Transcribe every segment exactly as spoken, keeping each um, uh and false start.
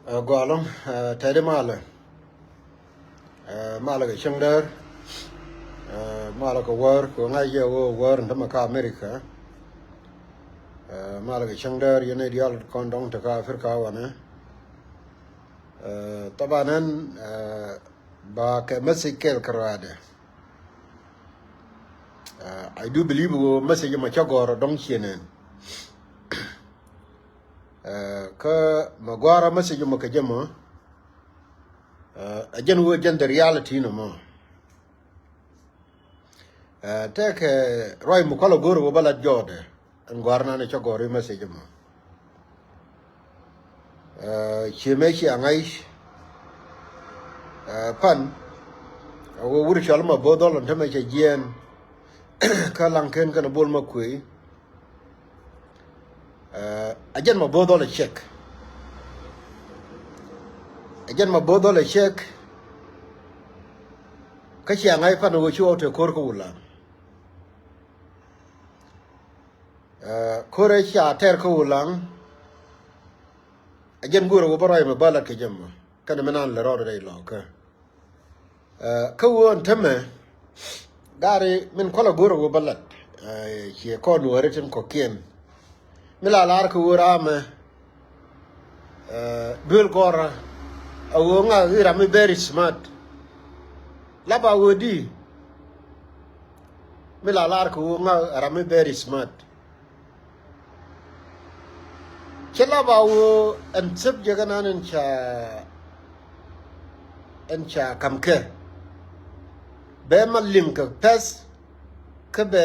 Ɛ, gɔalä, ɛ, tɛt i̱ malɛ. Ɛ, malɛ kɛ cäŋ däär. Ɛ, malɛ kɛ wäär kɛ ŋa̱c yɛ wä wäär in tämɛ kä America. Ɛ, malɛ kɛ cäŋ däär yɛn i̱ diaal kɔn dɔ̱ŋ te kä Africa wanɛ. Ɛ, thaban ɛn, ɛ, ba kɛ message kɛl kɛ rɔadɛ. Ɛ, I do believe wä message mɔ cä gɔr dɔ̱ŋ ciɛ nɛn. Ɛ, kä mɛ gua̱a̱ra message mɔ kɛ jɛ mɔ. Ɛ, ɛ jɛn wä jɛn the reality nɔ mɔ. Ɛ, tɛkɛ ruac mi kualɛ go̱o̱r wä bä lat jɔɔdɛ. Ɛn gua̱a̱r nanɛ cä gɔ̱r i̱ message mɔ. Ɛ, cië mëë cia ŋa̱c. Ɛ, pan. Ɛ, wä wur cɔl mɔ bo̱o̱th dhɔl ɛn tämɛ cɛ jiɛɛn. Kä laŋ ken kɛn bo̱o̱l mɔ kuëë. Ɛ, a jɛn ma bo̱o̱th dhɔl ɛ cɛk. A jɛn ma bo̱o̱th dhɔl ɛ cɛk. Kä cia ŋa̱c pan ɣöö ci ɣɔw te ko̱r kä Wulaŋ. Ɛ, ko̱r ɛ cia tɛr kä Wulaŋ. A jɛn go̱o̱r ɛ wä bä ruac mɛ bä lat kɛ jɛ mɔ kɛn mi naan lɛ rɔɔd rɛy lɔkä. Ɛ, kä ɣöö ɛn tämɛ gari min kualɛ go̱o̱r ɛ wä bä lat. Ɛ, ciɛ kɔn wääri tin kɔ̱kiɛn. Mi la lar kä ɣöö ramɛ, ɛ, duel gɔrä. A ɣöö ŋa i̱ ram mi very smart. Lap a ɣöö di. Mi la lar kä ɣöö ŋa ram mi very smart. Cɛ lap a ɣöö ɛn thep jɛ kɛ nan ɛn ca, ɛn ca kam kɛ. Bɛ ma liŋ kɛ pɛth, kä bɛ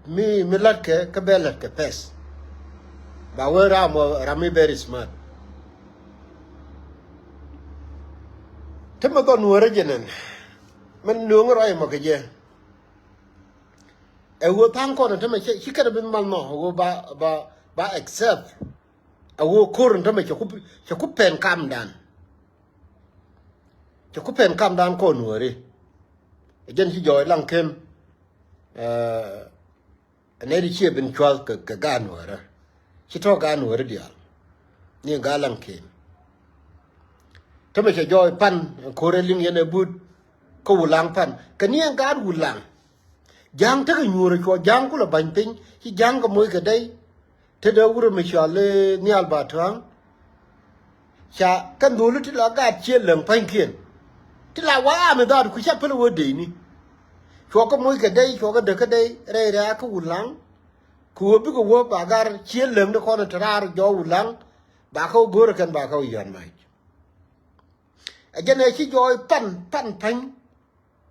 mi, mi la̱t kɛ, kä bɛ la̱t kɛ pɛth. Ba wee ram ɔ, ram mi very smart. Te mɛ dhɔn wärä jɛ nɛn. Mɛn nööŋ ruac mɔ kɛ jɛ. Ɛ ɣöö tha̱a̱ŋ kɔn ɛ tämɛ cɛ, ci kɛn ɛ bi mal nɔ, ɛ ɣöö ba, ba, ba accept. Ɛ ɣöö ko̱r ɛ tämɛ cɛ ku, cɛ ku pɛn kamdan. Cɛ ku pɛn kamdan kɔn wääri. Ɛ jɛn ci jɔɔc laŋ ken. Ɛ, ɛ nɛy ti ciɛ bin cua̱th kɛ, kɛ gaat nuäärä. Ci tɔ̱ gaat nuäärä diaal. Ni gaat laŋ ken. Tämɛ cɛ jɔɔc pan, ko̱r ɛ liŋ yɛn ɛ but. Kä Wulaŋ pan. Kɛ ni ɛn gaat Wulaŋ. Ja̱a̱ŋ tekɛ nyuurä cuɔ ja̱a̱ŋ kulɛ ba̱ny piny ci ja̱a̱ŋ kɛ moc kɛ dɛy. Te dee wurɛ mi cɔal i̱ nhial ba tua̱a̱ŋ. Ca kɛn dho̱li ti la gaat cië läŋ pa̱nykiɛn. Ti la wa ami dhaat ku ca päl wä dee ni. Cuɔ kɛ moc kɛ dɛy cuɔ kɛ dee kä dɛy rɛy rɛ̈ɛ̈ kä Wulaŋ. Kɛ wä bikɛ wä ba gar cië läŋ ni kɔn te raar jɔɔk Wulaŋ. Ba kɛ wä go̱rä kɛn ba kɛ wä yɔ̱a̱n mac. Ɛ jɛn ɛ ci jɔɔc pan pan pa̱ny.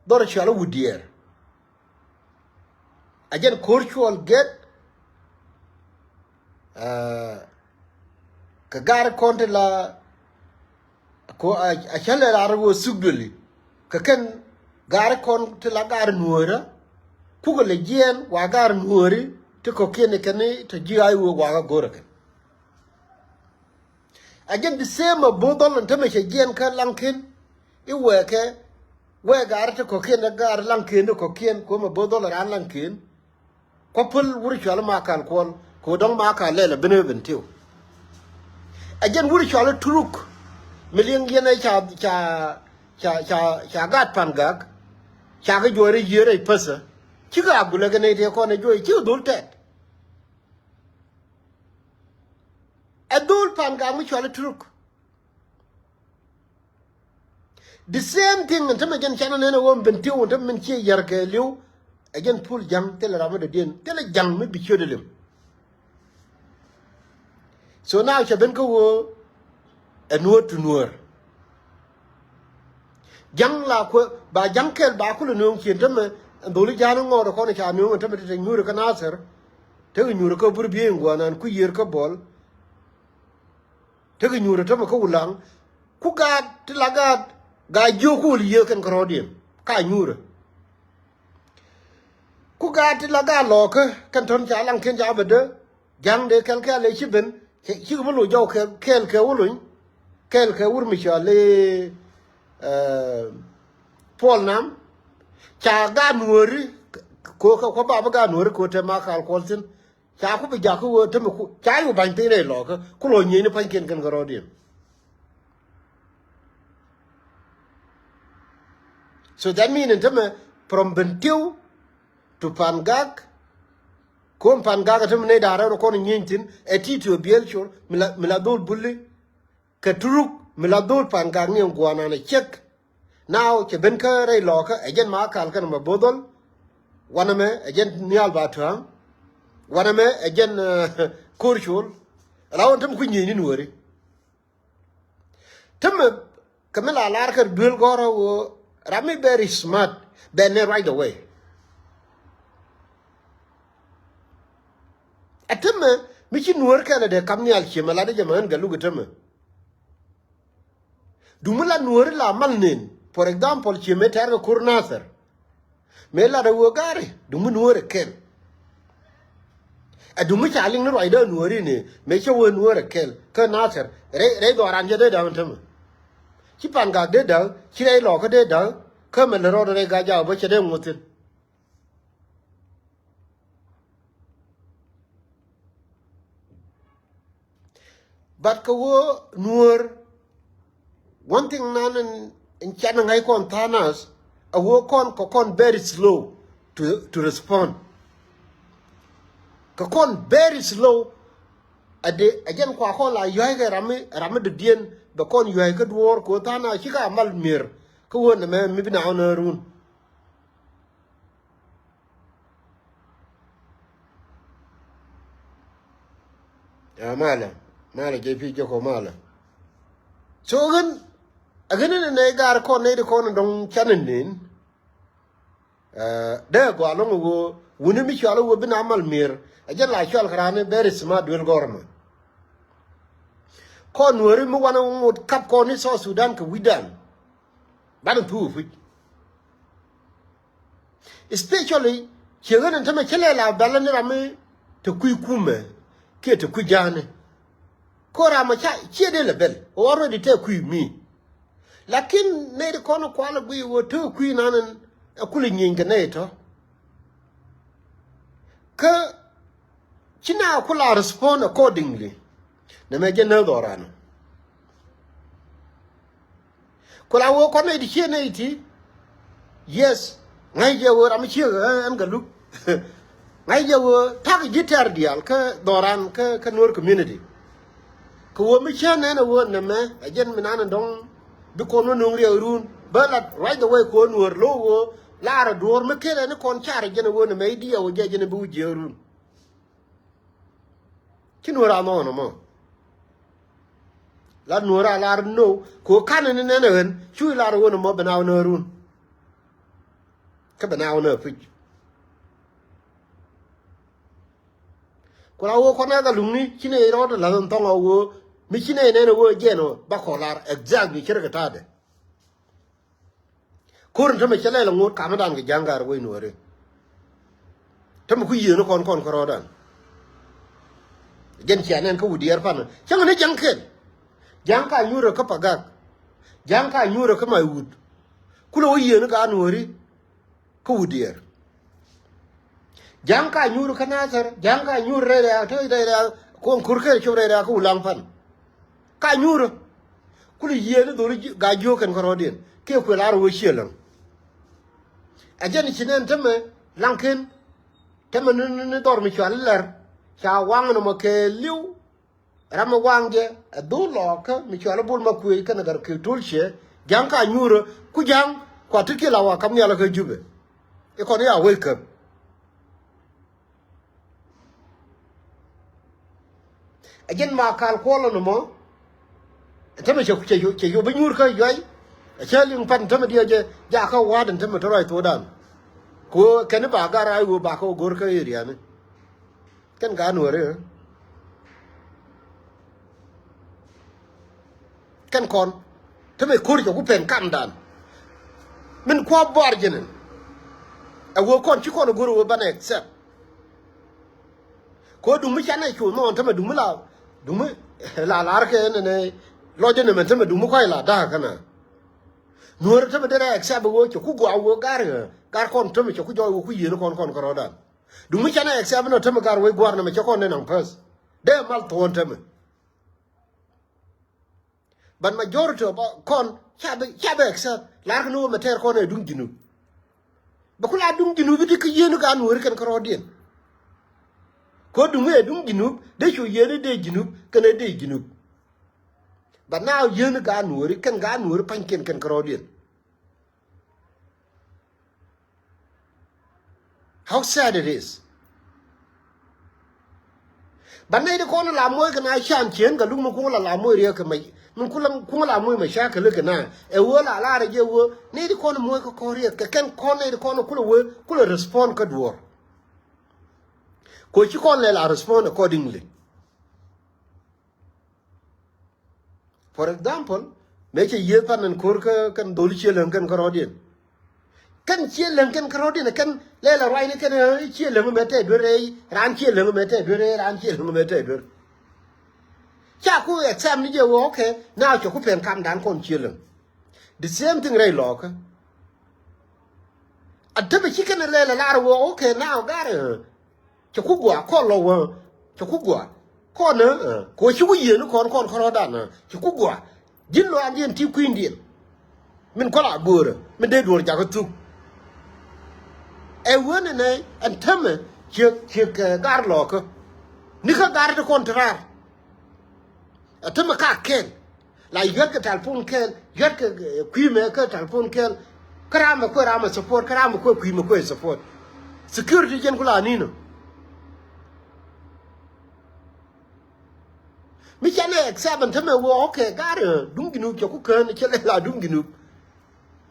Dhɔr cɔal i̱ Wut Diɛɛr. A jɛn ko̱r cuɔl gɛt. Ɛ, kɛ gaari kɔn ti la ko a, a cä lɛ raar wä thuk duëli. Kɛ kɛn gaari kɔn ti la gaari nuäärä. Kukɛ lɛ jiɛɛn wa gaari nuääri ti kɔ̱kiɛn kɛn te ji̱ a i̱ wä wakä go̱rä kɛn. A jɛn the same a bo̱o̱th dhɔl ɛn tämɛ cɛ jiɛn kä laŋ ken. I̱ wɛɛkɛ wɛɛk gaari ti kɔ̱kiɛn ɛ gaari laŋ ken ti kɔ̱kiɛn kuɔ̱mɛ bo̱o̱th dhɔl ɛ raan laŋ ken. Kua̱ päl wur cɔal i̱ Makal Kuɔl kɛ ɣöö dɔ̱ŋ Makal lɛl ɛ ben ɛ ben tiw. A jɛn wur cɔal i̱ Turuk mi liŋ yɛn ɛ ca, ca, ca, ca, ca gaat Pan Gak. Ca kɛ juɔc rɛy yiëër rɛy päthä. Cikɛ a gulɛ kɛ nɛy tëë kɔn ɛ juɔc cikɛ dhol tɛt. Ɛ dhol Pan Gak mi cɔal i̱ Turuk. The same thing ɛn tämɛ jɛn canɛ nɛn ɛ ɣöö ben tiw ɛn tämɛ min ciɛ yär kɛ li̱w. Ɛ jɛn pul ja̱ŋ thilɛ ram mi dɔ̱diɛn thilɛ ja̱ŋ mi bi ciöt ɛ li̱m. So now cɛ ben kä ɣöö ɛ nuäär tu nuäär. Ja̱ŋ la kuɛ ba ja̱ŋ kɛl ba kulɛ nööŋ cien tämɛ. Ɛn dholi ja̱a̱n ŋɔɔt ɛ kɔn ca nööŋ ɛn tämɛ te te nyuuri kä Nathir. Tekɛ nyuuri kä bur biey in guanan ku yiër kä bɔl. Tekɛ nyuurä tämɛ kä Wulaŋ. Ku gaat ti la gaat gaa jiök ku wä li yiëë kɛn kärɔɔdiɛn ka nyuurä. Ku gaat ti la gaat lɔɔkä kɛn tɔ̱n ca laŋ kiɛn ca bɛ dee. Ja̱ŋ dee kɛl kɛl ëë ci ben cikɛ mi loc jɔw kɛɛl kɛ wä lony. Kɛɛl kɛ wur mi cɔal i̱ Puɔl Nam. Ca gaat nuääri ko̱ kɛ kua̱ bapä gaat nuääri ko̱ te Makal Kuɔl thi̱n. Ca ku bi jak kä wee tämɛ ku ca yuk ba̱ny piny rɛy lɔkä ku lɔ nyieyni pa̱nykiɛn kɛn kɛ rɔɔdiɛn. So that mean in tämɛ from Bentiu to Pangak. Kom Pangak a tämɛ nɛy da̱a̱ rɛw rɔ kɔn nyieny thi̱n ɛ ti ti ɔ biɛl col mi la, mi la dhol buli. Kɛ turuk mi la dhol Pangak ni ɛn guanan ɛ ciek. Now cɛ ben kä rɛy lɔkä ɛ jɛn ma kal kɛn ma bo̱dhɔl. Wanɛ mɛ ɛ jɛn nhial ba tua̱a̱ŋ. Wanɛ mɛ ɛ jɛn ko̱r col. Ɛ la wän tämɛ ku nyieny ni nuɔri. Tämɛ kɛ mi la lar kɛ duel gɔrɔ wo ram mi very smart bɛ ne right away. Ɛ tämɛ mi ci nuɔr kɛn ɛ dee kam nhial ciemɛ la dee jɛ mɛ ɣän gɛ luk ɛ tämɛ. Duŋ mi la nuɔri la mal nen, for example, ciemɛ tɛr kɛ ko̱r Nathɛr. Mëë lat ɛ wee gari duŋ mi nuɔrɛ kɛl. Ɛ duŋ mi ca liŋ ni ruacdä nuɔri ni mëë cä wee nuɔrɛ kɛl kä Nathɛr rɛy, rɛy dhɔran cɛ dee da̱ŋ tämɛ. Ci Pangak dee da̱ŋ, ci rɛy lɔkä dee da̱ŋ, kä mɛ lɛ rɔɔdɛ rɛy Gajak bä cɛ dee ŋuɔth thi̱n. But kɛ wee nuɔr, one thing nan in, in can ŋa̱c kɔn tha̱a̱ŋ nath, a wee kɔn kɛ kɔn very slow to, to respond. Kɛ kɔn very slow. A de a jɛn kua kɔn la yua̱c kɛ ram mi, ram mi dɔ̱diɛn bɛ kɔn yua̱c kä duɔ̱ɔ̱r kɛ wee tha̱a̱ŋ nath ci ka mal mier kä wee nɛmɛ mi bi na ɣän run. Ya malɛ, malɛ jɛ pi jɛ kɔ malɛ. So ɣän a ɣän ni nɛ gar kɔn nɛ di kɔn dɔŋ canɛ nen. Dee gɔa lɔŋ woo wuni mi cual woo bi na mal mier a jɛ la cual kɛ rani very smart duel gɔrmɛ. Kɔn nuɔri mi wanɛ ŋot kap kɔn ni South Sudan kɛ wi̱dan. Banɛ thuu puc. Especially ciɛ ɣän ɛn tämɛ cä lɛ la bɛl ni ram mi te kui̱ kumɛ kiɛ te kui̱ ja̱a̱ni. Ko ram ɔ ca ciɛ dee lɛ bɛl ɔ already te kui̱ mi. Lakin nɛy ti kɔn kual ɛ guiy wä te kui̱ nan ɛn ɛ kulɛ nyieny kɛ nɛy tɔ. Kä ci na kula respond accordingly. Nɛ mɛ jɛ nɛ dhɔran. Ku la wee kɔn nɛy ti cië nɛy ti. Yes. Ŋa̱c jɛ wee ram mi ciek ɛn kɛ luk. Ŋa̱c jɛ wee ta̱k ji̱ tɛ̈r diaal kä dhɔran kä, kä Nuer community. Kɛ wee mi cä nɛn ɛ wee nɛmɛ ɛ jɛn mi nan ɛ dɔ̱ŋ bi kɔn wä nuŋ riɛk run bä lat right away kɛ wee Nuer lo̱w wee lar ɛ duɔ̱ɔ̱r mi kel ɛn kɔn car ɛ jɛn ɛ wee nɛmɛ i̱ diɛw ɛ jɛ jɛn ɛ bi wä jiɛk run. Ci nuɔ̱ɔ̱r a nhɔk ɛn ɛmɔ. La nuɔ̱ɔ̱r a lar no̱o̱ kɛ ɣöö ka̱n ɛn nɛn ɛ ɣän cu i̱ lar ɣöö nɛmɔ ben a ɣän ɣän run. Kä ben a ɣän ɣän pic. Ku la ɣöö kɔn ɛ ka luŋni ci nɛ rɔɔd la̱th ɛn thɔŋ ɛ ɣöö mi ci nɛ nɛn ɛ ɣöö jɛn ɔ ba kɔ lar exactly ce̱tkɛ ta̱a̱dɛ. Ko̱r ni tämɛ cä lɛl aŋot kamä dan kɛ ja̱ŋ gar wec nuɔ̱ɔ̱ri. Tämɛ ku yiëëni kɔn kɔn kärɔɔdan. Jɛn cia nɛn kä wut diɛɛr panä cäŋ ni ja̱ŋ kɛl. Ja̱ŋ ka nyuurä kä Pagak. Ja̱ŋ ka nyuurä kä Maiwut. Kulɛ wä yiëëni ka nuɔ̱ɔ̱ri kä wut diɛɛr. Ja̱ŋ ka nyuur kä Nathɛr, ja̱ŋ ka nyuur rɛy rɛ̈ɛ̈k te rɛy rɛ̈ɛ̈k kuɔŋ kur ker cop rɛy rɛ̈ɛ̈k kä Wulaŋ pan. Ka nyuur kul yiëë ni dhori ga jiök kɛn kärɔɔdiɛn kiɛ kuël ar wee ciël läŋ. Ɛ jɛn ci nɛn tämɛ laŋken tämɛ ni, ni, ni dhɔr mi cual i̱ lɛr ca waŋ nɔmɔ kɛɛliw. Ram mi waŋ jɛ ɛ dhul lɔɔkä mi cual i̱ Bul Makuëëc kɛnɛ Gat Kiir Tul ciɛ ja̱ŋ ka nyuurä ku ja̱ŋ kua ti kiɛ la wa kam nhial kä Jubɛ. I̱ kɔn i̱ a wec käp. Ɛ jɛn ma kal kuɔl ɛn ɛmɔ. Tämɛ cɛ, cɛ, cɛ yop bi nyuur kä yuay. Ɛ cä liŋ pan tämɛ diɛ jɛ jakä wa̱a̱t ɛn tämɛ te ruac thuɔɔdan. Ku kɛn i̱ ba gar a i̱ wee ba kä wä go̱r kä iriani. Kɛn ka nuɔri. Kɛn kɔn tämɛ ko̱r cɛ ku pɛn kamdan. Min kua̱ buar jɛnɛn. Ɛ wee kɔn ci kɔn go̱r wee banɛ accept. Ko duŋ mi canɛ cu nhɔɔn tämɛ duŋ mi la duŋ mi la lar kɛ nɛnɛ lɔcdɛ nɛmɛ tämɛ duŋ mi kɔc la da̱a̱k kɛnɛ. Nuɔri tämɛ derɛ accept wee cɛ ku gɔaa wee gar, gar kɔn tämɛ cɛ ku jɔɔc wee ku yieen kɔn kɔn kärɔɔdan. Duŋ mi canɛ accept inɔ tämɛ gar wec gua̱a̱r nɛmɛ cɛ kɔn ni naŋ pɛth. Dee mal thuɔ̱ɔ̱n tämɛ. But majority of kɔn ca bi, ca bi accept. Lar kɛ ni wä mɛ tɛɛr kɔn ɛ duŋ Junub. Bɛ ku la duŋ Junub i̱ ti kä yieen i̱ ka nuɔ̱ɔ̱ri kɛn kärɔɔdiɛn. Kä duŋ ɛ duŋ Junub dee cu yieen i̱ dee Junub kɛn ɛ dee Junub. But now yieen i̱ ka nuɔ̱ɔ̱ri kɛn ka nuɔ̱ɔ̱ri pa̱nykiɛn kɛn kärɔɔdiɛn. How sad it is. But nɛy ti kɔn la moc kɛ na can cien kɛ luk mi kuŋ la la moc riek kɛ mɛ, mi kuŋ la, kuŋ la moc mɛ ca kɛ lek kɛ na. Ɛ wee la la rɛ jɛ wee nɛy ti kɔn moc kɛ kɔn riek kɛ kɛn kɔn nɛy ti kɔn kulɛ wee kulɛ respond kä duɔr. Ko ci kɔn lɛ la respond accordingly. For example, mëë cɛ yiëëth pan ɛn ko̱r kä kɛn dholi ciëläŋ kɛn kärɔɔdiɛn. Kɛn ciëläŋ kɛn kärɔɔdiɛn kɛn lɛl a ruacni kɛn, eh, ciëläŋ mɛ tɛ duer rɛy, raan ciëläŋ mɛ tɛ duer rɛy, raan ciëläŋ mɛ tɛ duer. Ca ku accept ni jɛ wee, okay, now cɛ ku pɛn kamdan kɔn ciëläŋ. The same thing rɛy lɔɔkä. A te bɛ ci kɛn lɛl a lar wee, okay, now gar, eh, cɛ ku gɔaa kɔn lɔ wä, cɛ ku gɔaa kɔn, eh, eh, kɛ wä ci ku yieen kɔn, kɔn kärɔɔdan, eh, cɛ ku gɔaa. Ji̱n lɔ an diɛn ti kui̱ndiɛn min kɔn la bo̱o̱rä min dee duɔ̱ɔ̱r jakä thuk. Ɛ wee nɛ nɛ ɛn tämɛ ciek, ciek, eh, gar lɔɔkä. Ni kä gar ti kɔn ti raar. Ɛ tämɛ ka kɛn. La yuɛt kɛ telephone kɛl, yuɛt kɛ, eh, kui̱ mɛ kä telephone kɛl. Kä ram mɛ kuɛ ram mɛ support, kä ram mɛ kuɛ kui̱ mɛ kuɛ support. Security jɛn ku la ni̱n ɔ. Mi canɛ accept ɛn tämɛ wee, okay, gar, eh, duŋ Junub cɛ ku kään cɛ lɛ la duŋ Junub.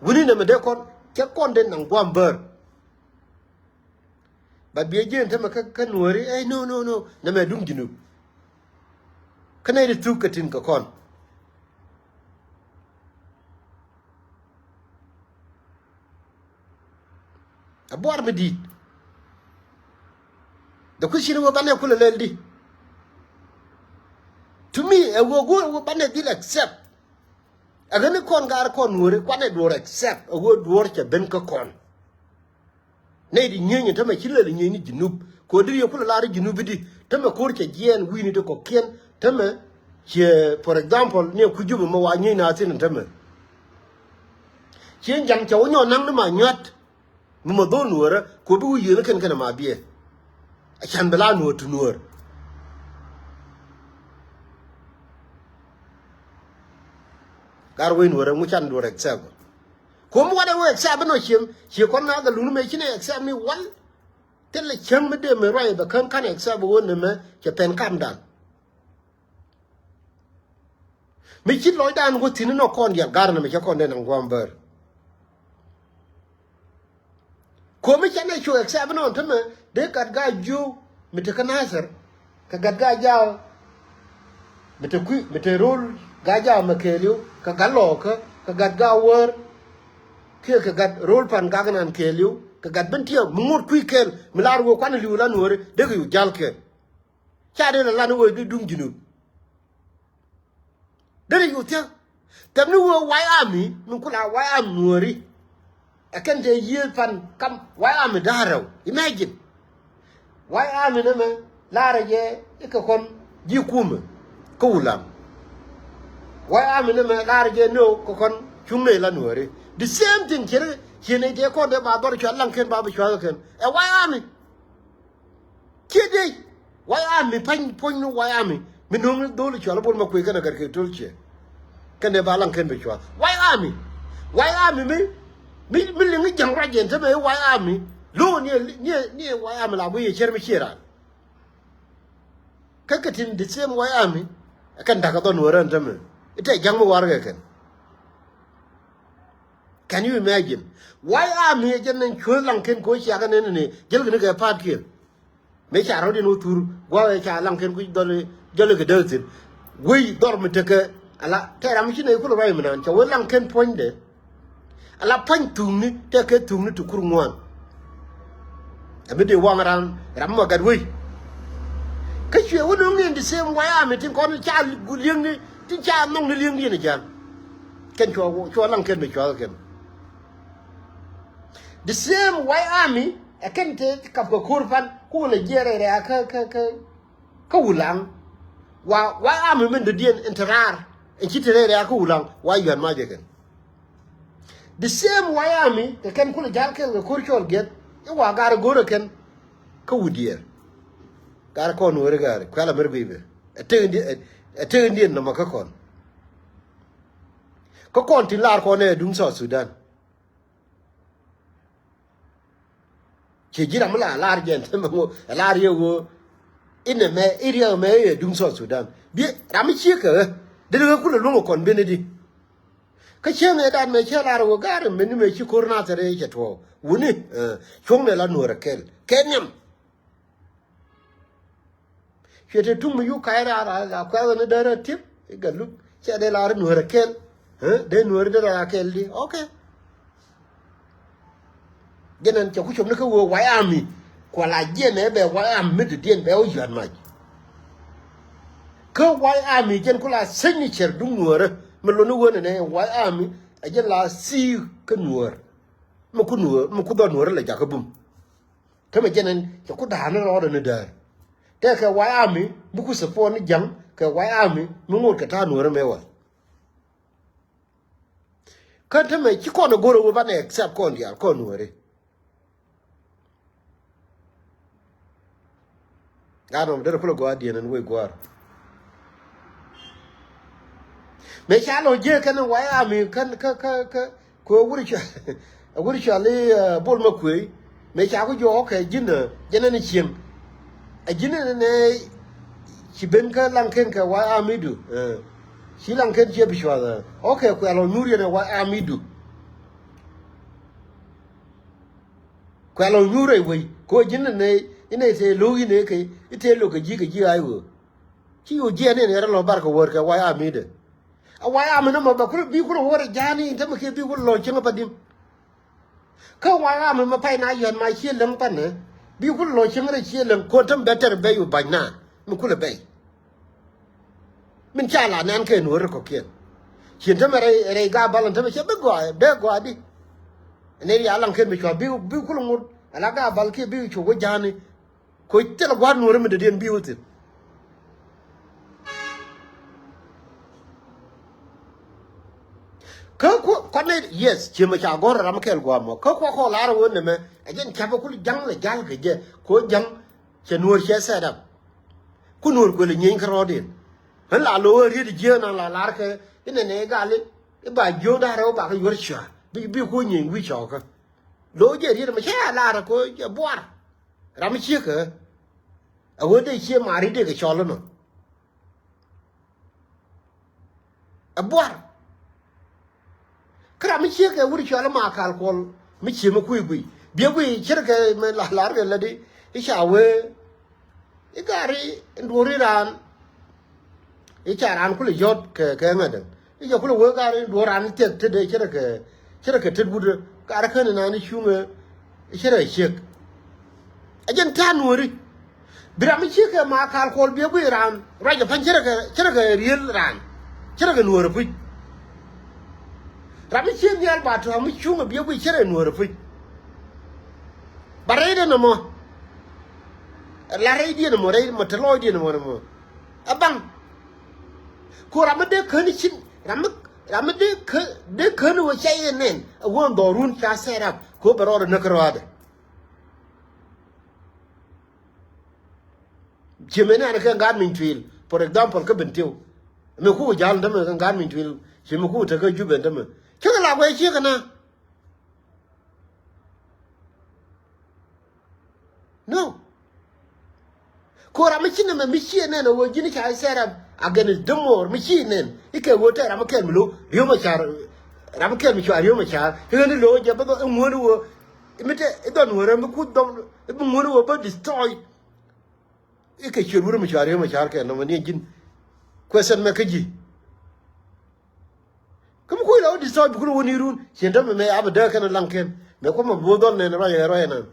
Wuni nɛ mɛ dee kɔn, cɛ kɔn dee naŋ guam bär. But biɛ jiɛn tämɛ kä, kä nuɔ̱ɔ̱ri, eh, no, no, no, nɛ mɛ duŋ Junub. Kä nɛy ti thuk kɛ tin kɛ kɔn. A buar mi di̱i̱t. The question wä banɛ kulɛ lɛl di. To me, ɛ wä go̱o̱r wä banɛ dhil accept. Ɛ ɣän ni kɔn gar kɔn nuɔ̱ɔ̱ri kuanɛ duɔ̱ɔ̱r accept ɛ wä duɔ̱ɔ̱r cɛ ben kä kɔn. Nɛy ti nyieny tämɛ ci lɛl nyieny ni Junub. Kɛ ɣöö deri yɛ kulɛ lar i̱ Junub i̱di tämɛ ko̱r cɛ jiɛɛn wi̱i̱ni ti kɔ̱kiɛn tämɛ. Ciɛ, for example, ni ɛ kui̱ Jubɛ mɛ wa nyieny na thi̱n tämɛ. Ciɛ ja̱ŋ cɛ wä nyɔk naŋ ni ma nyua̱t. Mi mɛ dho̱l nuäärä kɛ ɣöö bi wi̱i̱ yieen kɛn kɛn ma biɛ. A can bi la nuäär ti nuäär. Gar wec nuäärä ŋu can duɔ̱ɔ̱r accept. Kuɔ̱m wa̱dɛ wä accept inɔ ciem, ciɛ kɔn na gɛ luni mëë ci nɛ accept mi wal. Thilɛ cäŋ mi dee mi ruac bɛ kän kan accept wä ni mɛ cɛ pɛn kamdan. Mi ci lɔcdan wä thi̱n inɔ kɔn diaal gar ni mɛ cɛ kɔn dee naŋ gua̱a̱m bär. Ko̱mi ca nɛ cu accept inɔ tämɛ dee gat gaa jiök mi te kä Nasir kɛ gat gaa jaw mi te kui̱ mi te ro̱l gaa jaw mɛ kɛɛliw kɛ gat lɔɔkä kɛ gat gaa wäär kiɛ kɛ gat ro̱l pan gak nan kɛɛliw kɛ gat ben tiɛɛk mi ŋot kui̱ kɛɛl mi lar wee kuan li̱w la nuɔ̱ɔ̱ri dee kɛ yu jal kɛɛl. Ca dee la lan wee dee duŋ Junub. Deri yu thia̱k. Thɛm ni wee White Army mi kula White Army nuɔ̱ɔ̱ri. Ɛ kɛn te yiëë pan kam White Army da̱rɛw. Imagine. White Army ni mɛ laarɛ jɛ ikɛ kɔn ji̱ kumɛ kä Wulaŋ. White Army ni mɛ laarɛ jɛ ni kɛ kɔn cuŋ nɛ la nuɔ̱ɔ̱ri. The same thing ciɛ ni ciɛ ni te kɔn dee ba dhɔr cual laŋ ken ba bi cual kɛn. Ɛ White Army. Ciɛ diey. White Army pa̱ny puɔ̱ny ni White Army mi no̱o̱ŋ ni dho̱l cual bol ma kuëë kɛn a gat kɛ to̱l ciɛ. Kɛn dee ba laŋ ken bi cual White Army. White Army mi mi mi liŋ i̱ ja̱ŋ ruac jɛn tämɛ i̱ White Army. Lo̱o̱ ni ni ni White Army la bui yɛ cɛr mi ciɛ raan. Kä kɛ tin the same White Army. Kɛn da̱k a dhɔn wä rän tämɛ i̱ tɛ ja̱ŋ mi war kɛ kɛn. Can you imagine? White Army ɛ jɛn ni cuäth laŋ ken ko̱ ciakä nɛn ni jäl kɛ ni kɛ pa̱a̱t kiɛn. Mëë ca rɔ̱diɛn wä thur gua̱a̱k ɛ ca laŋ ken kui̱ dhɔl jäl kɛ däk thi̱n. Wei dhɔr mi tekɛ ala tɛ ram mi ci nɛy kulɛ ruac mi naan ca wä laŋ ken puɔ̱nydɛ. Ala pa̱ny thuŋni tɛ kɛ thuŋni ti kur ŋuan. Ɛ mi dee waŋ ram ram mɔ gat wei. Kä cuɛ wä no̱ŋ ni in the same White Army tin kɔn ca li̱eŋni tin ca nhɔŋni li̱eŋdiɛn ɛ ja̱l. Kɛn cua cua laŋ ken mi cua kɛn. The same White Army Ɛ kɛn te kap kɛ ko̱r pan ku lɛ jiɛɛr rɛɛ kä kä kä kä Wulaŋ. Wa wa ami min dɔ̱diɛn in te raar in ci te rɛɛ rɛɛ kä Wulaŋ wa yuan mac ɛ kɛn. The same wa ami kɛ kɛn ku lɛ ja̱l kɛl kɛ ko̱r cɔl giɛt i̱ wa gar go̱r ɛ kɛn kä Wudiɛɛr. Gar kɔn weri gar kuɛl amir guiy bɛ ɛ tek in diɛn nɔmɔ kä kɔn. Kä kɔn tin lar kɔn ɛ duŋ South Sudan. Ciɛ ji̱ ram mi la lar jɛn tämɛ ŋo ɛ lar yɛ ɣöö inɛ mɛ i̱ riɛk mɛ i̱ ɛ duŋ South Sudan. Biɛ ram mi ciek kɛ ɣä dee ɣä kulɛ luŋ ɛ kɔn ben i̱di. Kä cieŋ ɛ dat mɛ cɛ lar ɣöö ga̱r mɛni mɛ ci ko̱r nathɛr ɛ cɛ tuɔɔk wuni. Cuɔ̱ŋnɛ la nuɔ̱ɔ̱r ɛ kɛl kɛ nhiam. Cuɛ te tuŋ mi yuk ka̱c raar a kuɛth ni dee rɛ ti̱p i̱ Galuk cɛ dee la ri nuäär a kɛl. Dee nuäär dee rɔ a kɛl di ok. Jɛn ɛn cɛ ku cop ni kä wee White Army. Kua la jiɛn ɛ bɛ White Army mi dee diɛn bɛ wä yuat mac. Kä White Army jɛn ku la signature duŋ nuäärä mi loni wä nɛnɛ White Army. A jɛn la sii kä nuäär mi ku nuäär mi ku dhɔ nuäärä la jakä bum. Tämɛ jɛn ɛn cɛ ku da̱a̱n ni rɔɔdɛ ni däär. Tɛkɛ White Army mi ku support ni ja̱ŋ kɛ White Army mi ŋot kɛ ta̱a̱ nuäärä mɛ wal. Kä tämɛ ci kɔn ɛ go̱r ɛ wee banɛ accept kɔn diaal kɔn nuääri. Gat nɔm derɛ kulɛ gɔaa diɛn ɛn wec gua̱a̱r. Mëë ca lɔ jiee kɛn White Army kɛn kä kä kä kɛ wuri cua wuri cua li Bol Makuëë. Mëë ca ku jɔɔk kɛ ji̱n jɛn ɛn cieŋ. Ɛ ji̱n ɛn nɛ ci ben kä Laŋken kɛ White Army du. Ci Laŋken ciɛ bi cuath ɛ ok kuɛ lɔ nyuur yɛn ɛ White Army du. Kuɛ lɔ nyuur rɛy wei kɛ ɣöö ji̱n inɛ inɛ tëë lo̱k inɛ kɛ i̱ tëë lo̱k kɛ ji̱ kɛ ji̱ ay ɣöö. Ci ɣöö jiɛɛn in yɛrɛ lɔ bar kɛ wäär kɛ White Army dɛ. A White Army ni mɔ bɛ kulɛ bi kulɛ wäär ja̱a̱ni in tämɛ kiɛ bi kulɛ lɔ cieŋ pa di̱m. Kä White Army mɛ pay na yɔ̱a̱n ma cië läŋ panɛ bi kulɛ lɔ cieŋ rɛy cië läŋ ko̱n tämɛ bɛ tɛr bɛy wä ba̱ny na mi kulɛ bɛy. Min ca la nɛn kɛ nuɔ̱ɔ̱ri kɔ̱kiɛn. Cien tämɛ rɛy rɛy Gabal ɛn tämɛ cɛ bi gɔaa bɛ gɔaa di. Ɛn ɛ rial Laŋken mi cua bi bi kul ŋut ala Gabal kiɛ bi cu wä ja̱a̱ni. Koc thilɛ gua̱a̱r nuɔ̱ɔ̱ri mi dee diɛn bi wä thi̱n. Kä kuɔ kɔn nɛ yes ciemɛ ca gɔ̱r ram kɛl gua̱a̱r mɔ kä kuɔ kɔ lar wä nɛmɛ. Ɛ jɛn ca̱pɛ kul ja̱ŋ lɛ ja̱l kɛ jɛ koc ja̱ŋ. Cɛ nuɔ̱ɔ̱r cɛ set up. Ku nuɔ̱ɔ̱r kuël nyieeny kä rɔɔdiɛn. Ɣän la lo̱o̱ ɣä riet jieen an la lar kɛ inɛ nɛ gal i̱ ba jiööŋ da̱rɛ wä bakɛ yuɔr cua bi bi ku nyieeny wi̱i̱ cɔɔkä. Lo̱o̱ jɛ riet mɛ cä ya lar kɛ jɛ buar. Ram mi ciekä ɛ ɣöö dee cie mari dee kɛ cɔl inɔ. Ɛ buar. Kä ram mi ciek kɛ wut cɔal ma kal kuɔl mi cie mi kui̱ gui biɛ gui cir kɛ mi la lar kɛ lät i̱ i̱ ca wee. I̱ gari in duɔri raan i̱ ca raan kulɛ yɔt kɛ kɛ ŋädäŋ i̱ ca kulɛ wee gari in duɔr raan i̱ thiɛk tetdɛ cir kɛ cir kɛ tet wut gari kän in naan i̱ cuŋɛ. I̱ cir kɛ ciek. Ɛ jɛn ta̱a̱ nuɔri. Bi ram mi ciek kɛ ma kal kuɔl biɛ guiy raan ruacɛ pa̱ny cä rɛ kɛ cä rɛ kɛ riel raan. Cä rɛ kɛ nuɔrɛ puc. Ram mi ciek nhial ba tua̱a̱ mi cuŋ ɛ biɛ guiy cä rɛ nuɔrɛ puc. Ba rɛy dee nɔmɔ. La rɛy diɛ nɔmɔ rɛy mɔ te lɔɔc diɛ nɔmɔ nɔmɔ. Ɛ baŋ. Ko ram mi dee käni cin ram mi ram mi dee kä dee käni wä ca yɛ nɛn ɛ wä dhɔrun ca set up ko bɛ rɔɔdɛ näk rɔɔdɛ. Ci meni an kɛ gat miny tuil for example kä ben tiw. Mi ku jal dämɛ kɛ gat miny tuil ci mi ku te kä jubɛn dämɛ. Ci kɛ la guɛ ci kɛ na. No. Ko ram mi ci nɛmɛ mi ci nɛn a wä jini ca sɛrɛ against dämɔr mi ci nɛn ikɛ wä tɛ ram mi kɛl mi lo riom a car. Ram mi kɛl mi cua riom a car ikɛ ni lo jɛ bä bä ŋuɔni wä. Mi te idhɔn wä rɛ mi ku dhɔm mi ŋuɔni wä bä destroy. I̱ kɛ ciöt wurä mi cɔal riäm a ca̱r kɛ nɔmɔ ni ji̱n. Question mɛ kä ji̱. Kä mi kui̱ la wä destroy bi kulɛ wä ni run cien tämɛ mɛ a bɛ dääk kɛn a laŋ kɛn mɛ kuɔmɛ bi wä dhɔl nɛn ruac ɛ ruac ɛnan.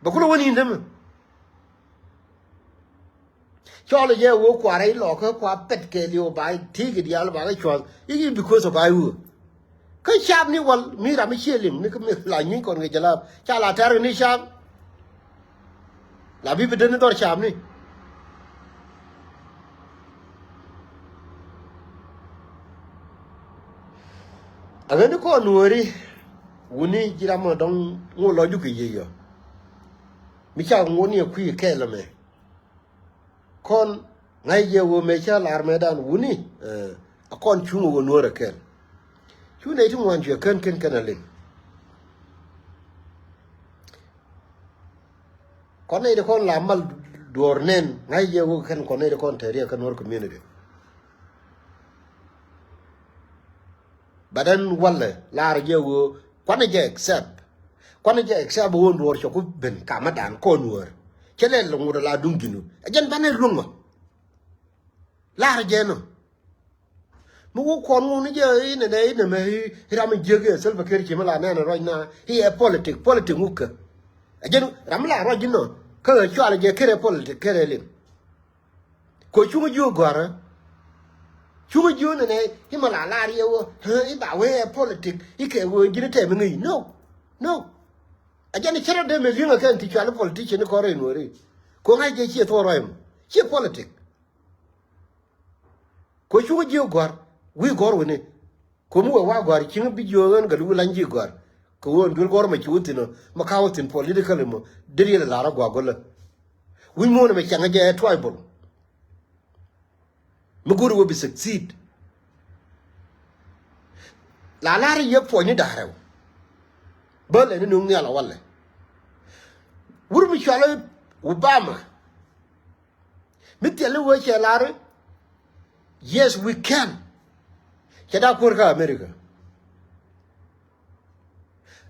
Bɛ kulɛ wä ni in tämɛ. Cɔl ɛ jɛ wä kuarɛ ilɔkä kua pɛt kɛ liw ba ti̱i̱ kɛ diaal ba kɛ cua̱th i̱ because of a wä. Kä cap ni wal mi ram mi cie liŋ ni kä mi la nyuny kɔn kɛ jɛ laap ca la tɛr kɛ ni cap. La bi bi deni dhɔr camni. Aɣäni kɔn nuɔ̱ɔ̱ri wuni ji̱ ram ɔ dɔ̱ŋ ŋu lɔcdu kɛ yiëë yɔ. Mi ca ŋuɔ̱t ni ɛ kui̱ kɛɛl ɛmɛ. Kɔn ŋa̱c jɛ ɣöö mëë cä lar mëëdan wuni, eh, a kɔn cuŋ ɣöö nuɔ̱ɔ̱r ɛ kɛɛl. Cu nɛy ti ŋuan cuɛ kän kän kɛn a liŋ. Kɔn nɛy ti kɔn la mal duɔ̱ɔ̱r nɛn ŋa̱c jɛ ɣöö kɛn kɔn nɛy ti kɔn tɛ̈riɛ kä Nuɔ̱ɔ̱r community. But ɛn walɛ lar jɛ ɣöö kuanɛ jɛ accept. Kuanɛ jɛ accept ɣöö duɔ̱ɔ̱r cɔku ben kamädan kɔn wär. Cɛ lɛ lɛ ŋut ala duŋ ji̱nu. Ɛ jɛn banɛ luŋ mɔ. Lar jɛ nɔ. Mi wä kɔn ŋun ni jɛ inɛ nɛ inɛ mɛ i ram jiäk iɛ Salva Kiir ci mi la nɛn ruac na iɛ politic, politic ŋukä. Ɛ jɛn ram mi la ruac inɔ kä ɣä cual jɛ kɛrɛ politic kɛrɛ liŋ. Ko cuŋä jiö gɔ̱rä. Cuŋä jiö nɛ nɛ i mi la lar iɛ wä i ba wee ɛ politic i kɛ wee ji̱n tɛm i ŋäc. No. No. Ɛ jɛn i cärä dee mɛ li̱eŋä kɛn ti cual i politician i kɔn rɛy nuɔri. Ko ŋa̱c jɛ ciɛ thuɔ̱ɔ̱r ruac mɔ ciɛ politic. Ko cuŋä jiök gɔ̱a̱r wi̱i̱ gɔ̱r wi̱ni. Ko mi wee wa gɔ̱a̱r cieŋ bi jiök ɣän gat wi̱i̱ lany ji̱ gɔ̱a̱r. Kɛ ɣöö ɛn duel gɔ̱r mɛ ci wä thi̱n ɔ mɛ ka wä thi̱n political mɔ dee riɛl ɛ lar ɛ gɔaa gɔlä. Wi̱c muɔ̱ɔ̱n ɛmɛ ciaŋä jɛ ɛ tribal. Mi go̱o̱ri wä bi succeed. La lar i̱ yɛ puɔ̱nyni da̱rɛw. Bä lɛ ni nuŋ nhial ɛ walɛ. Wur mi cualä Obama. Mi thil i̱ wee cɛ lar i̱ yes we can. Cɛ dak kuäär kä America.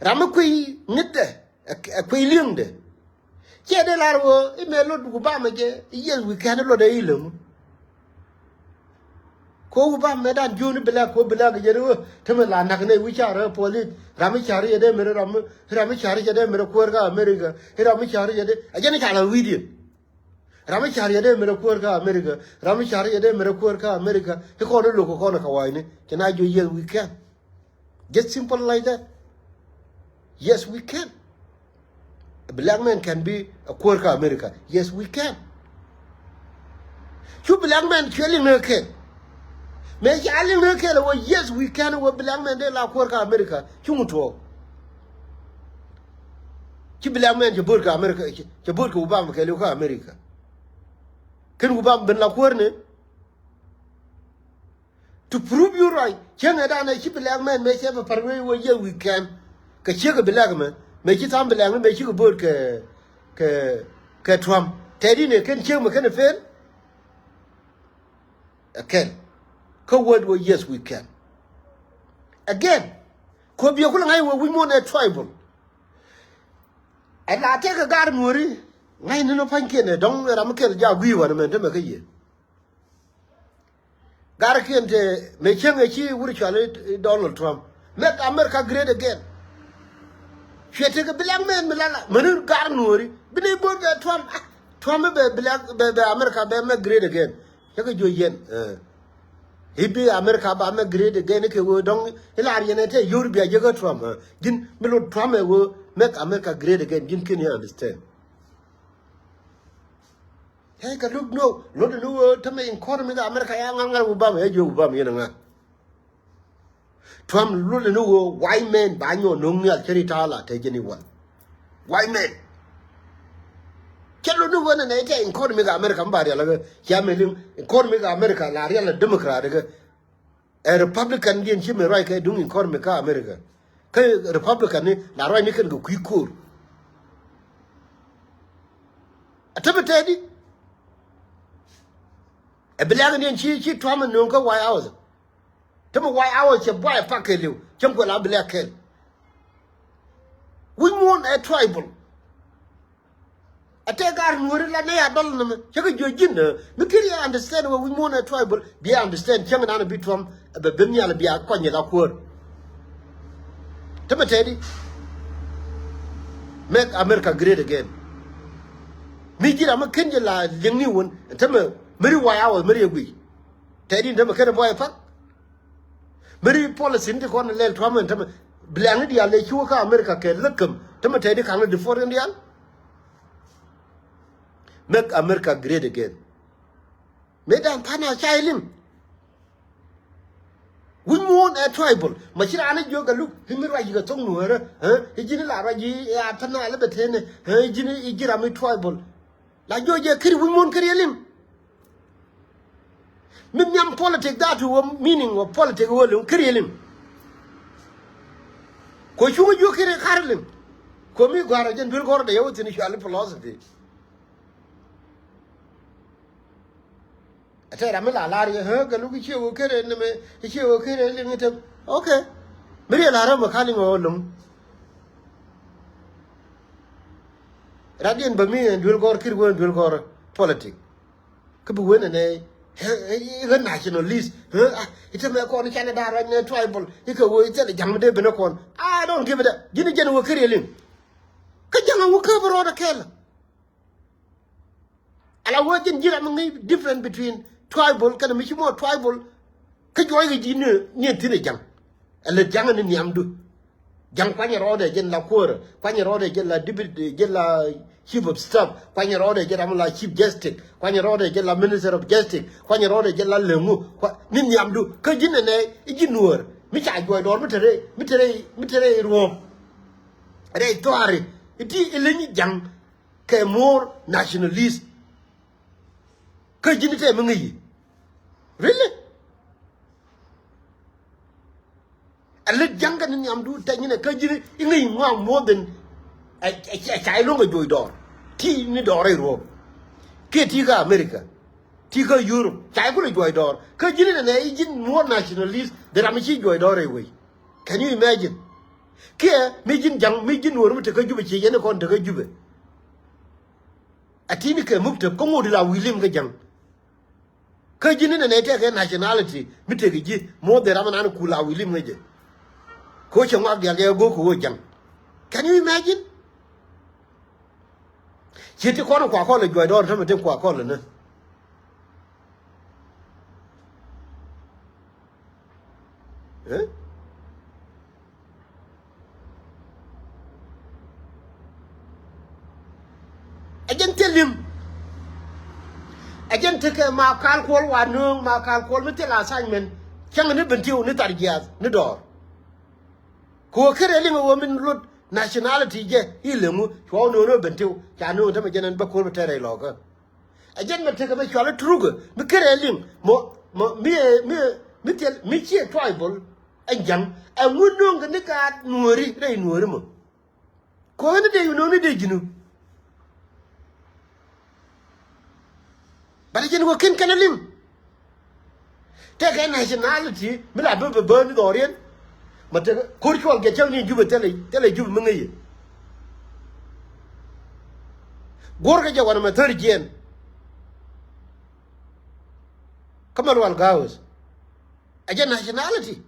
Ram mi kuiy ŋi̱tdɛ ɛ kuiy li̱eŋdɛ. Cɛ dee lar wee i̱ mɛ lot Obama jɛ i̱ yes we can i̱ lot ɛ i̱ läŋu. Ko Obama mɛ dan jiöni black ko black jɛ dee wee te mɛ la nak nɛ wi̱c carɛ police ram mi carɛ jɛ dee mɛ ram mi carɛ jɛ dee mɛ kuäär kä America i̱ ram mi carɛ jɛ dee ɛ jɛn i̱ ca la wi̱diɛn. Ram mi ca̱r yɛ dee mɛrɛ kuäär kä America. Ram mi ca̱r yɛ dee mɛrɛ kuäär kä America. I̱ kɔn i̱ lo̱k kɔn i̱ kɛ wa̱a̱cni cɛ na jiö yes we can. Just simple like that. Yes we can. A black man can be a kuäär kä America. Yes we can. Cu black man cuɛ liŋ ni kɛl. Mëë ca liŋ ni kɛl wä yes we can wä black man dee la kuäär kä America. Cuŋ tuɔɔk. Ci black man cɛ bo̱o̱t kɛ America, cɛ bo̱o̱t kɛ Obama kɛɛliw kä America. Kɛn Obama ben la kuäär ni. To prove you right, cieŋ ɛ danɛ ci black man mëë cɛ bɛ par wee wee yɛ weekend. Kɛ ciek kɛ black mɛ mëë ci tham black ni mëë ci kɛ bo̱o̱t kɛ kɛ kɛ Trump. Tɛɛdi ni kɛn ciek mɛ kɛn ɛ fail. Ɛ kɛn kä word wee yes we can. Again, kɔ biɛ kulɛ ŋa̱c wee wi̱c muɔ̱n ɛ tribal. Ɛ la tɛk ɛ gar nuɔ̱ri ŋa̱c ni nɔ pa̱nykiɛn ɛ dɔ̱ŋ ɛ ram mi kɛl jaak gui̱i̱ wanɛ mɛn te mɛ kä yie. Gar kiɛn te mɛ cieŋ ɛ ci wur cual i̱ Donald Trump. Make America great again. Cuɛ tekɛ black man mi lala mäni gar nuɔ̱ri bi ni bo̱o̱t kɛ Trump. Ah, Trump bɛ black bɛ bɛ America bɛ make great again. Cä kɛ juɔc yɛn. I̱ bi America ba make great again i̱ kɛ wee dɔ̱ŋ i̱ lar yɛn ɛ tɛ yio̱r bia jiäkä Trump. Ji̱n mi lot Trump ɛ wee make America great again ji̱n ki̱n yɛ understand. Tɛy kɛ lo̱k ni wee lo̱k ni wee tämɛ economy kɛ America ya ŋa̱l ŋa̱l Obama ya jiök Obama yɛn ɛ ŋa̱l. Trump lulɛ ni ɣöö white man ba nyɔk no̱o̱ŋ nhial cä ri ta̱a̱ la te jɛ ni wal. White man. Cä lulɛ ni ɣöö nɛ nɛ tɛ economy kɛ America mi ba rial kä cia mɛ liŋ economy kɛ America la rial ɛ Democrat kä. Ɛ Republican diɛn ci mɛ ruac kɛ duŋ economy kä America. Kä Republican ni la ruac ni kɛn kɛ kui̱ ko̱o̱r. Ɛ te bi tɛɛdi. Ɛ bi lɛk ni diɛn ci ci Trump ɛ no̱o̱ŋ kä White House. Te mi White House cɛ buay pak kɛɛliw cäŋ kuɛ la bi lɛk kɛɛl. Wi̱c muɔ̱ɔ̱n ɛ tribal. Ɛ tɛ gar nuɔ̱ri la nɛ ya dɔl nɛmɛ cä kɛ jiɔ ji̱n ɛ mi kiri ɛ understand wä wi̱c muɔ̱ɔ̱n ɛ tribal. Bi ɛ understand cäŋ nan ɛ bi Trump ɛ bɛ ben nhial ɛ bi a kɔny ɛ la kuäär. Te mi tɛɛdi. Make America great again. Mi ji̱ ram mi ken jɛ la liŋni wun te mi mi ri White House mi ri ɛ guic. Tɛɛdi te mi ken ɛ buay pak. Meri policy ni ti kɔn lɛl Trump ɛn tämɛ. Black ni diaal lɛ ci wä kä America kɛ läkäm tämɛ tɛɛdi ka̱n ni deport ni diaal. Make America great again. Mëë dan tha̱a̱ŋ a ca iliŋ. Wi̱c muɔ̱ɔ̱n ɛ tribal. Ma ci raan ɛ jiök ɛ luk i̱ mi ruac yikɛ thok nuäärä. I̱ ji̱n i̱ la ruac i̱ a tha̱a̱ŋ a lɛ bɛ tënɛ. I̱ ji̱n i̱ ji̱ ram i̱ tribal. La jiök jɛ kiri wi̱c muɔ̱ɔ̱n kiri iliŋ. Mi nhiam politic that wä meaning of politic wä liŋ kiri liŋ. Ko cuŋ jiök kiri kar liŋ. Ko mi gɔ̱a̱r a jɛn duel gɔ̱r dee yɛ wä thi̱n cuali philosophy. A tɛɛr a mi la lar yɛ hä gɛ luk i̱ cie wä kiri ni mi i̱ cie wä kiri liŋ i̱ tem. Okay. Mi riɛ lar a mi ka liŋ wä loŋ. Radiɛn bä mi ɛn duel gɔ̱r kiri wä ɛn duel gɔ̱r politic. Kä bi wen ɛnɛ ɣän nationalist. I̱ tämɛ kɔn i̱ canɛ da̱a̱ ruac nɛ tribal i̱ kɛ wee i̱ thilɛ ja̱ŋ mi dee ben ɛ kɔn. I don't give it a ji̱n i̱ jɛn wee kä riɛliŋ. Kä ja̱ŋ a wee kä bi rɔɔdɛ kɛl. Ala wee ji̱n ji̱n ram mi ŋi̱i̱c different between tribal kɛnɛ mi ci mɔ tribal. Kä juɔc kɛ ji̱ ni ni thi̱n ɛ ja̱ŋ. Ɛ lät ja̱ŋ ni nhiamdu. Ja̱ŋ kuanyɛ rɔɔdɛ jɛn la kuäärä, kuanyɛ rɔɔdɛ jɛn la deputy, jɛn la chief of staff, kuanyɛ rɔɔdɛ jɛn ram la chief justice, kuanyɛ rɔɔdɛ jɛn la minister of justice, kuanyɛ rɔɔdɛ jɛn la leŋu. Ni nhiamdu kä ji̱n ɛnɛ i̱ ji̱ nuäär mi ca juɔc dɔɔr mi te rɛy mi te rɛy mi te rɛy ruɔ̱ɔ̱m. Rɛy thua̱a̱ri i̱ ti i̱ leny i̱ ja̱ŋ kɛ more nationalist. Kä ji̱n i̱ tɛm i̱ ŋäc i̱ really. A lät ja̱ŋ kɛ ni nhiamdu tɛny inɛ kä ji̱n i̱ ŋäc ŋuak more than. Ɛ ca i̱ lo̱ŋ kɛ juɔc dɔɔr ti ni dɔɔr rɛy ruɔ̱ɔ̱m. Kiɛ ti kä America ti kä Europe ca i̱ kulɛ juɔc dɔɔr kä ji̱n inɛ nɛ i̱ ji̱n more nationalist than ram i̱ ci juɔc dɔɔr rɛy wec. Can you imagine? Kiɛ mi ji̱n ja̱ŋ mi ji̱n nuɔ̱ɔ̱r mi te kä Jubɛ ci yɛn i̱ kɔn te kä Jubɛ. A ti̱n i̱ kɛ muk tep kä ŋot i̱ la wi̱i̱ lim kä ja̱ŋ. Kä ji̱n inɛ nɛ tɛkɛ nationality mi tëk ji̱ moth dee ram inan ku la wi̱i̱ lim ŋäcɛ. Ko cɛ ŋuak dial kɛ go̱o̱k kɛ wä ja̱ŋ. Can you imagine? Ciɛ ti kɔn kua kɔl ɛ juɔc dɔɔr tämɛ tin kua kɔl ɛ nä. Ɛ jɛn thil lim. Ɛ jɛn tekɛ ma kal kuɔl wa nööŋ ma kal kuɔl mi thil assignment. Cäŋ ni Bentiu ni thar jiaath ni dɔɔr. Kɛ wä ker ɛ liŋ ɛ wä min lot nationality jɛ i̱ leŋu cua wä nööŋ ni Bentiu ca nööŋ tämɛ jɛn ɛn bä kuɔl mi tɛrɛ ilɔkä. Ɛ jɛn mɛ tekɛ mɛ cual i̱ Trukä mi kärɛ liŋ mɔ mɔ mi ɛ mi ɛ mi thil mi ciɛ tribal. Ɛ ja̱ŋ ɛ ŋun no̱o̱ŋ kɛ ni ka nuɔ̱ɔ̱ri rɛy nuɔ̱ɔ̱ri mɔ. Kɔn ni dee yu no̱o̱ŋ ni dee ji̱nu. Bat ɛ jɛn wä ken kɛn ɛ liŋ. Tëëkɛ nationality mi la bä bä bä ni dhɔriɛn. Ma te ko̱r cuɔl kɛ cäŋ ni Jubɛ thilɛ thilɛ Jubɛ mi ŋäc yɛ. Guɔ̱rkɛ jɛ wanɛ mɛ thäri jiɛn. Kä mɛ lual ga̱a̱wäth ɛ jɛ nationality.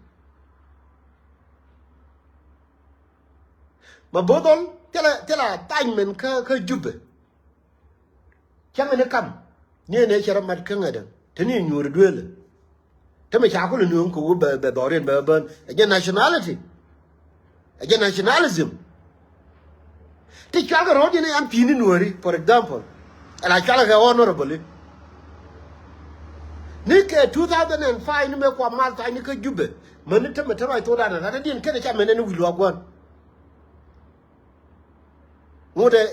Ma bo̱o̱th ɔl thilɛ thilɛ assignment kä kä Jubɛ. Cäŋɛ ni kam ni ɛn ɛ cɛ rɔ mat kä ŋädäŋ te ni nyuur dueelä. Te mi ca kulɛ nööŋ kɛ wä bɛ bɛ dhɔriɛn bɛ bän ɛ jɛ nationality. Ɛ jɛ nationalism. Ti cualkɛ ro̱o̱diɛn ɛ yan pi̱i̱ni nuääri for example. Ɛ la cualkɛ kɛ honorably. Ni kɛ two thousand and five ni mëë kua mal tha̱a̱ny ni kä Jubɛ mäni te mi te ruac thokdan ɛ rat ɛ diɛn kenɛ ca mɛn ɛn wi̱i̱ luaak gua̱n. Ŋot ɛ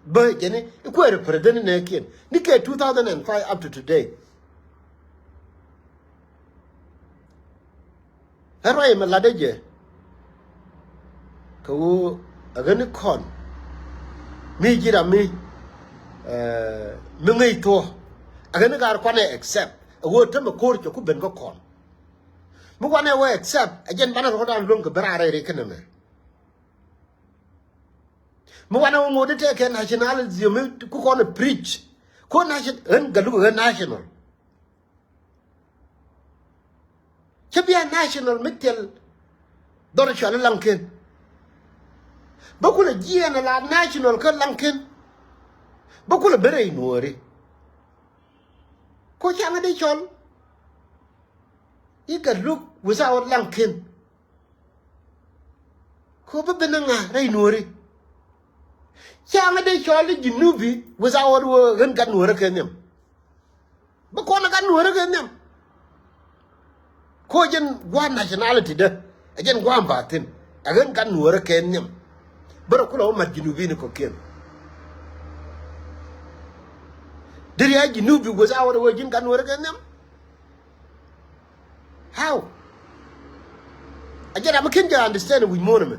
bä jɛni i̱ kuɛɛr president nɛɛkiɛn ni kɛ two thousand and five up to today. Ɛ ruac ɛmɛ latdä jɛ kɛ ɣöö ɛ ɣän i̱ kɔn mi ji̱ ram mi mi ŋäc thuɔ̱k. Ɛ ɣän i̱ gaar kuanɛ accept ɛ ɣöö tämɛ ko̱r cɛ ku ben kä kɔn. Mi wanɛ wä accept ɛ jɛn banɛ rɔ̱dan luäŋ kɛ ben raar rɛy ri kɛnɛ mɛ. Mi wanɛ wä ŋot i̱ tɛkɛ nationalism mi ku kɔn ɛ preach. Ko nation ɣän galuk ɣän national. Cä bia national mi thil dhɔr cual i̱ Laŋken. Bä kulɛ jiɛɛn ala national kä Laŋken. Bä kulɛ ben rɛy nuɔɔri. Ko caŋä dee cɔl i̱ galuk without Laŋken. Ko bä ben ni ŋa rɛy nuɔɔri. Ca ŋä dee cɔl i̱ Jinubi without wä ɣän gat Nuɔ̱ɔ̱rä kɛ nhiam. Bi kɔn ɛ gat Nuɔ̱ɔ̱rä kɛ nhiam. Ko jɛn gua̱a̱th nationality dä ɛ jɛn gua̱a̱th ba thi̱n. Ɛ ɣän gat Nuɔ̱ɔ̱rä kɛ nhiam. Bärɛ kulɛ wä mat Jinubi ni kɔ̱kiɛn. Deri a Jinubi without wä ji̱n gat Nuɔ̱ɔ̱rä kɛ nhiam. How? A jɛ ram mi ken jɛ understand wi̱c muɔ̱ɔ̱n ɛmɛ.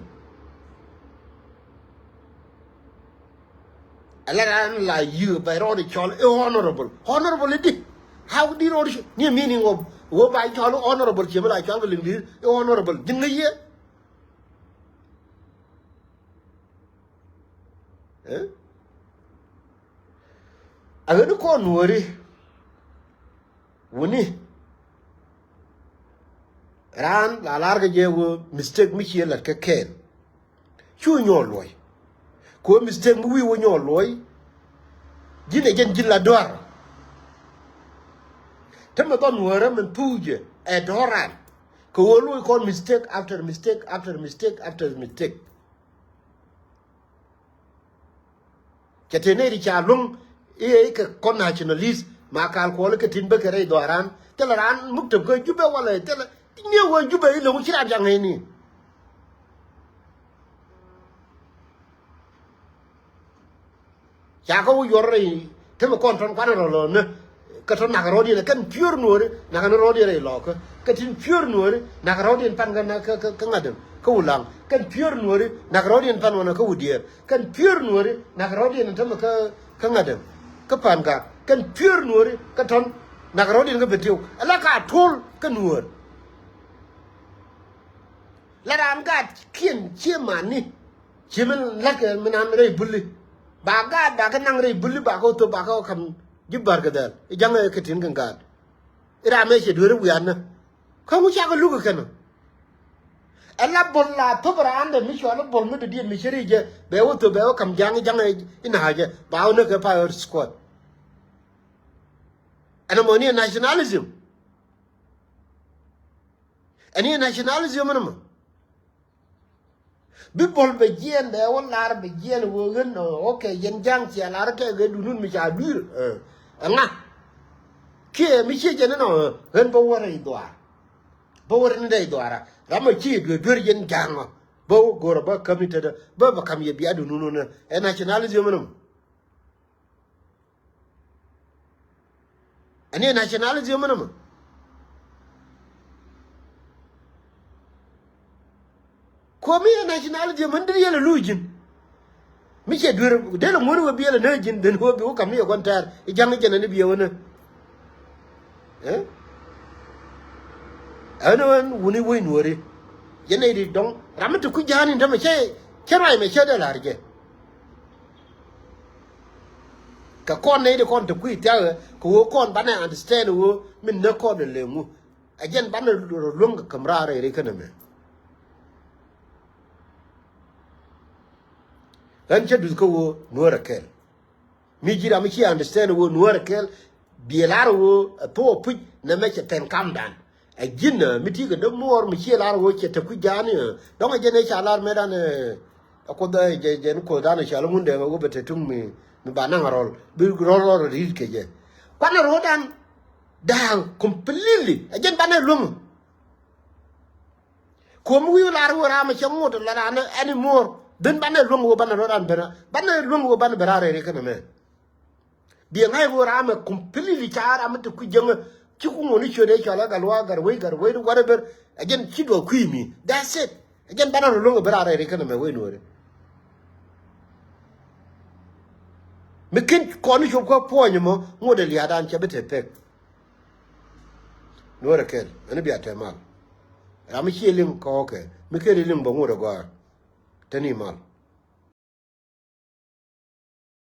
Ɛ la ran la yië bɛ rɔɔd cɔl i̱ honorable. Honorable i̱ di? How di rɔɔd cɔl? Ni meaning of wä ba cɔl i̱ honorable ciɛ mi la cɔl kɛ liŋ di i̱ honorable. Ji̱n ŋäc yɛ? Eh? A ɣän i̱ kɔn Nuɔ̱ɔ̱ri. Wuni. Raan la lar kɛ jɛ wä mistake mi ciɛ lat kɛ kɛɛl. Cu nyɔɔl luɔy. Kɛ wä mistake mi wi̱i̱ wä nyɔɔl luɔy. Ji̱n ɛ jɛn ji̱n la duar. Te mi dhɔn Nuɔ̱ɔ̱rä min thuuk jɛ ɛ dɔ̱ran. Kɛ wä luɔy kɔn mistake after mistake after mistake after mistake. Cɛ te nɛy ti ca luäŋ i̱ ɛ ikɛ kɔn nationalist ma kal kuɔl ikɛ tin bäkɛ rɛy dhɔaaran. Thilɛ raan muktäb kä Jubɛ walɛ thilɛ niɛ wä Jubɛ i̱ lo̱ŋ ci raan ca ŋäcni. Ca kä wä yuɔr rɛy temɛ kɔn tɔn kuanɛ rɔ lɔ nä. Kä tɔn nak rɔɔdiɛn kɛn piöör Nuɔ̱ɔ̱ri nak ni rɔɔdiɛn rɛy lɔɔkä. Kä tin piöör Nuɔ̱ɔ̱ri nak rɔɔdiɛn pan kä kä kä ŋa̱däŋ kä Wulaŋ. Kɛn piöör Nuɔ̱ɔ̱ri nak rɔɔdiɛn pan wanɛ kä Wudiɛɛr. Kɛn piöör Nuɔ̱ɔ̱ri nak rɔɔdiɛn tämɛ kä kä ŋa̱däŋ kä Pa̱n Gak. Kɛn piöör Nuɔ̱ɔ̱ri kä tɔn nak rɔɔdiɛn kä Bentiu. Ala ka tuɔl kä Nuɔ̱ɔ̱r. La raan gaat kiɛn cie mani. Ci min la̱t kɛ min an rɛy buli. Ba gaat ba kɛ naŋ rɛy buli ba kɛ wä thop ba kɛ wä ka̱m ji̱ bär kɛ dhɛl i̱ ja̱ŋ ɛ kɛ tin kɛn gaat. I̱ ram ɛ cɛ dueeri wiatnä. Kä ŋu cakɛ luk ɛ kɛn ɔ. Ɛ la bol la thop raan dɛ mi cɔal i̱ bol mi dɔ̱diɛn mi cɛ ri jɛ bɛ wä thop bɛ wä ka̱m ja̱ŋ i̱ ja̱ŋ ɛ i̱ na̱a̱ jɛ ba wä näk kɛ pa ɣör squad. Ɛn ɛmɔ ni ɛ nationalism. Ɛn ni ɛ nationalism ɛn ɛmɔ. Bi bol bɛ jiɛn bɛ wä lar bɛ jiɛn wä ɣän ɔ, okay, yɛn ja̱ŋ cia lar kɛ ɣän dunun mi ca dui̱r. Ɛ ŋa kiɛ mi ciec jɛn ɛnɔ ɣän bä wä rɛy dhuaar. Bä wä rɛy ni rɛy dhuaar ram ɔ ci duer duer yɛn ja̱ŋ ɔ. Bä wä go̱r ɔ bä käm ni tetdä bä bɛ ka̱m yɛ bia dunun ɔ nä ɛ nationalism ɛn ɛmɔ. Ɛn i̱ nationalism ɛn ɛmɔ. Kuɔmi ɛ nationalism ɛn deri yɛn ɛ luc ji̱n. Mi cɛ duer dee lɛ ŋuɔ̱n wee bi yɛn ɛ nä ji̱n dhen wee bi wä ka̱m ni yɛ gua̱n tɛɛr i̱ ja̱ŋ i̱ jɛn ɛn i̱ bi yɛ wä nä. Ɛ? Ɛn ɛ wun i̱ wec Nuɔ̱ɔ̱ri. Yɛn ɛ di dɔ̱ŋ ram mi te kui̱ ja̱a̱n in tämɛ cɛ cɛ ruac mɛ cɛ dee la̱r jɛ. Kɛ kɔn nɛy ti kɔn te kui̱ thia̱a̱kɛ kɛ ɣöö kɔn banɛ understand ɣöö min näk kɔn ɛ leŋu. Ɛ jɛn banɛ rɔ luäŋ kɛ käm raar rɛy ri känɛ mɛ. Ɣän cä duth kä ɣöö Nuäär ɛ kɛl. Mi ji̱ ram mi ci understand ɣöö Nuäär ɛ kɛl biɛ lar ɣöö ɛ thok ɛ puc nɛ mɛ cɛ pɛn kamdan. Ɛ ji̱n mi ti kɛ dämuɔɔr mi ciɛ lar ɣöö cɛ te kui̱ ja̱a̱ni. Dɔ̱ŋ ɛ jɛn ɛ ca lar mɛtdan ɛ kuoth ɛ jɛ jɛn kuothdan ɛ ca lä ŋundɛ ɛ ɣöö bɛ te tuŋ mi mi ba naŋ rɔl bi rɔl rɔl ri̱t kɛ jɛ. Kuanɛ ro̱o̱dan da̱a̱ŋ completely ɛ jɛn banɛ luäŋ. Kuɔ̱m wi̱i̱ lar ɣöö ram ɛ cɛ ŋot la ran anymore. Dhin banɛ luäŋ ɣöö banɛ ro̱o̱dan ben banɛ luäŋ ɣöö banɛ ben ran rɛy ri känɛ mɛ. Biɛ ŋa̱c ɣöö ram ɛ completely ca ram ɛ te kui̱ jäŋä. Ci ku ŋuɔ̱ni ciöt ëë cɔal ɛ gat luaak gat wec gat wec whatever. Ɛ jɛn ci duɔth kui̱ mi. That's it. Ɛ jɛn banɛ rɔ luäŋ ɛ bi raar rɛy ri känɛ mɛ wec Nuɔ̱ɔ̱ri. Mi ken kɔn ni cop kä puɔ̱ny ɛmɔ ŋot ɛ lia̱a̱dan cɛ bi te pek. Nuɔ̱ɔ̱ri kɛl ɛn bia te mal. Ram mi ciɛ liŋ kɔɔkɛ mi ken liŋ bä ŋot ɛ gɔaa. Te ni mal.